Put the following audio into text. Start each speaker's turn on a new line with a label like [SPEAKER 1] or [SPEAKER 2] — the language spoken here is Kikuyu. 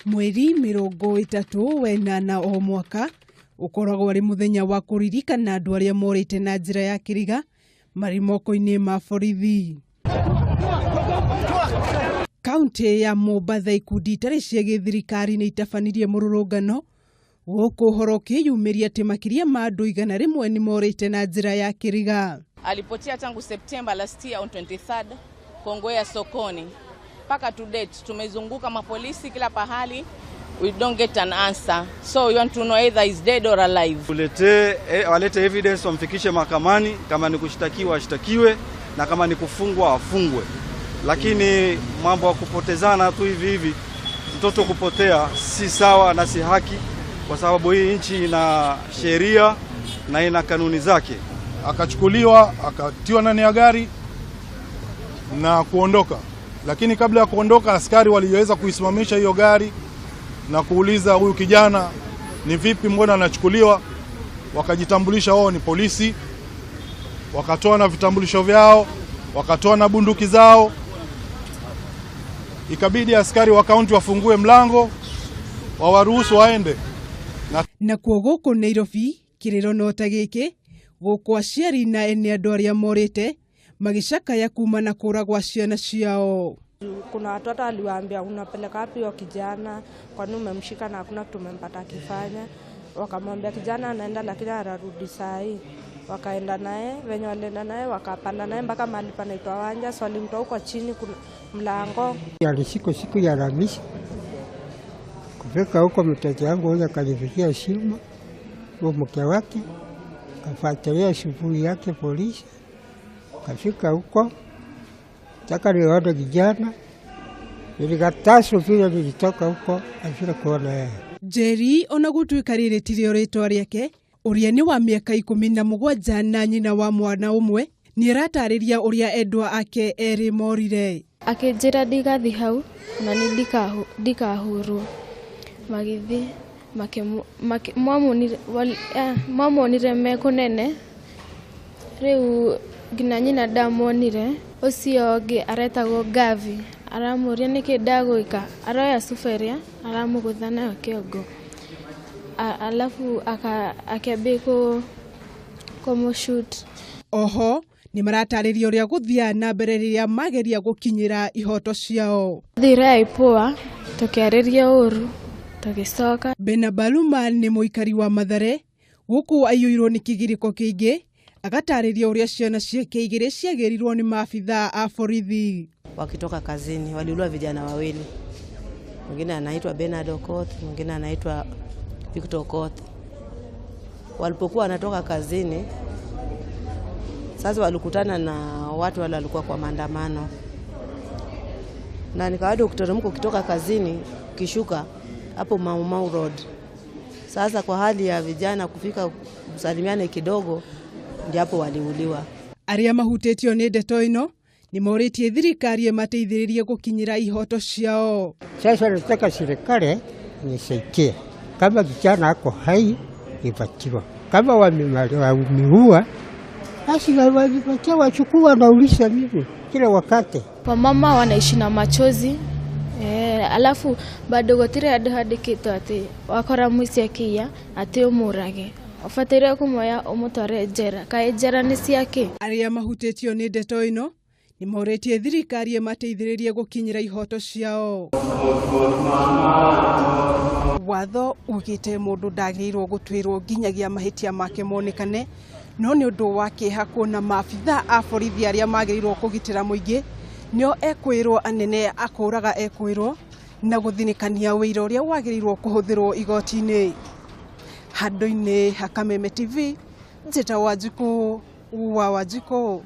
[SPEAKER 1] Mweri 38 o mwaka ũkoragwo arĩ mũthenya wa kũririkana andũ arĩa morĩte na njĩra ya kĩriga marĩ moko-inĩ ma borithi. Kaunti ya Mombatha ikundi itarĩ cia gĩthirikari nĩ itabanirie mũrũrũngano gũkũ ũhoro ũkĩyumĩria atĩ makĩria ma andũ 100 nĩ morĩte na njĩra ya kĩriga.
[SPEAKER 2] Alipotea tangu September last year on 23rd Kongowea sokoni. Mpaka to date tumezunguka mapolisi kila pahali, we don't get an answer. So we want to know either he's dead or alive.
[SPEAKER 3] Walete evidence wamfikishe mahakamani, kama ni kushtakiwa ashtakiwe na kama ni kufungwa afungwe. Lakini mambo ya kupotezana tu hivi hivi, mtoto kupotea si sawa na si haki, kwa sababu hii nchi ina sheria na ina kanuni zake.
[SPEAKER 4] Akachukuliwa, akatiwa ndani ya gari na kuondoka. Lakini kabla ya kuondoka askari waliweza kuisimamisha hiyo gari na kuuliza huyu kijana ni vipi, mbona anachukuliwa? Wakajitambulisha wao ni polisi, wakatoa na vitambulisho vyao, wakatoa na bunduki zao. Ikabidi askari wa kaunti wafungue mlango wawaruhusu waende.
[SPEAKER 1] Na kuo gũkũ Nairobi kĩrĩro no ta gĩkĩ, gũkũ aciari na ene andũ arĩa morĩte magĩcakaya kuma na kũra gwa ciana ciao.
[SPEAKER 5] Kuna watoto aliwaambia unapeleka wapi huyo kijana, kwa nini umemshika na hakuna kitu umempata akifanya? Wakamwambia kijana anaenda lakini anarudi saa hii. Wakaenda naye, wenye walienda naye wakapanda naye mpaka mahali panaitwa Wanja, so walimtoa huko chini kuna mlango.
[SPEAKER 6] Alishikwa siku ya Alhamisi. Kufika huko mtoto wangu huyo akanifikia simu, huyo mke wake kafuatilia shughuli yake polisi. Kafika huko taka nione kijana, nilikatazwa vile nilitoka huko afika kuona yeye.
[SPEAKER 1] Jerry ona gũtuĩka rĩrĩ tirĩo rĩtwa rĩake, ũrĩa nĩ wa mĩaka 17 na nyina wa mwana ũmwe, nĩ aratarĩria ũrĩa endwa ake erĩ morire.
[SPEAKER 7] Akĩnjĩra ndigathi hau na nĩ ndikahũrwo. Magĩthiĩ mamuonire me kũnene, rĩu nginya nyina ndamuonire. Ũcio ũngĩ aretagwo Gavi, aramũria nĩkĩ ndagwĩka, aroya sufuria aramũgũtha nayo kĩongo, alafu akĩambia kũmũshoot.
[SPEAKER 1] Oho nĩ maratarĩria ũrĩa gũthiaga na mbere rĩrĩa mageria gũkinyĩra ihoto ciao.
[SPEAKER 7] Thire IPOA tũkĩarĩria ũru tũgĩcoka.
[SPEAKER 1] Bena Baluma nĩ mũikari wa Mathare gũkũ aiyũirwo nĩ kĩgirĩko kĩingĩ, agatarĩria ũrĩa ciana ciake igĩrĩ ciagĩrirwo nĩ maabithaa a borithi.
[SPEAKER 8] Wakitoka kazini waliuliwa vijana wawili, mwingine anaitwa Bernard Okoth, mwingine anaitwa Victor Okoth. Walipokuwa wanatoka kazini sasa walikutana na watu wale walikuwa kwa maandamano, na ni kawaida ukiteremka ukitoka kazini ukishuka hapo Mau Mau Road. Sasa kwa hali ya vijana kufika kusalimiane kidogo, ndipo waliuliwa.
[SPEAKER 1] Arĩa mahutĩtio nĩ ndeto ĩno nĩ morĩtie thirikari ĩmateithĩrĩrie gũkinyĩra ihoto ciao.
[SPEAKER 6] Sasa nataka serikali nisaidie, kama kijana ako hai ipatiwa, kama wameua basi wamepatia, wachukua. Nauliza mimi kila wakati.
[SPEAKER 7] Wamama wanaishi na machozi alafu bado gũtirĩ handũ handĩkĩtwo atĩ wakora mũici akĩiya atĩ ũmũrage, ũbataire kũmuoya ũmũtware njera. Kaĩ njera nĩ ciakĩ?
[SPEAKER 1] Arĩa mahutĩtio nĩ ndeto ĩno nĩ morĩtie thirikari ĩmateithĩrĩrie gũkinyĩra ihoto ciao. Watho ugĩte mũndũ ndagĩrĩirwo gũtuĩrwo nginyagia mahĩtia make monekane, no nĩ ũndũ wa kĩeha kuona maabithaa a borithi arĩa magĩrĩirwo kũgitĩra mũingĩ nĩo ekwĩrwo anene akũraga ekwĩrwo na gũthinĩkania wĩira ũrĩa wagĩrĩirwo kũhũthĩrwo igoti-inĩ. Handũ-inĩ ha Kameme TV, njĩtagwo Wanjikũ wa Wanjikũ.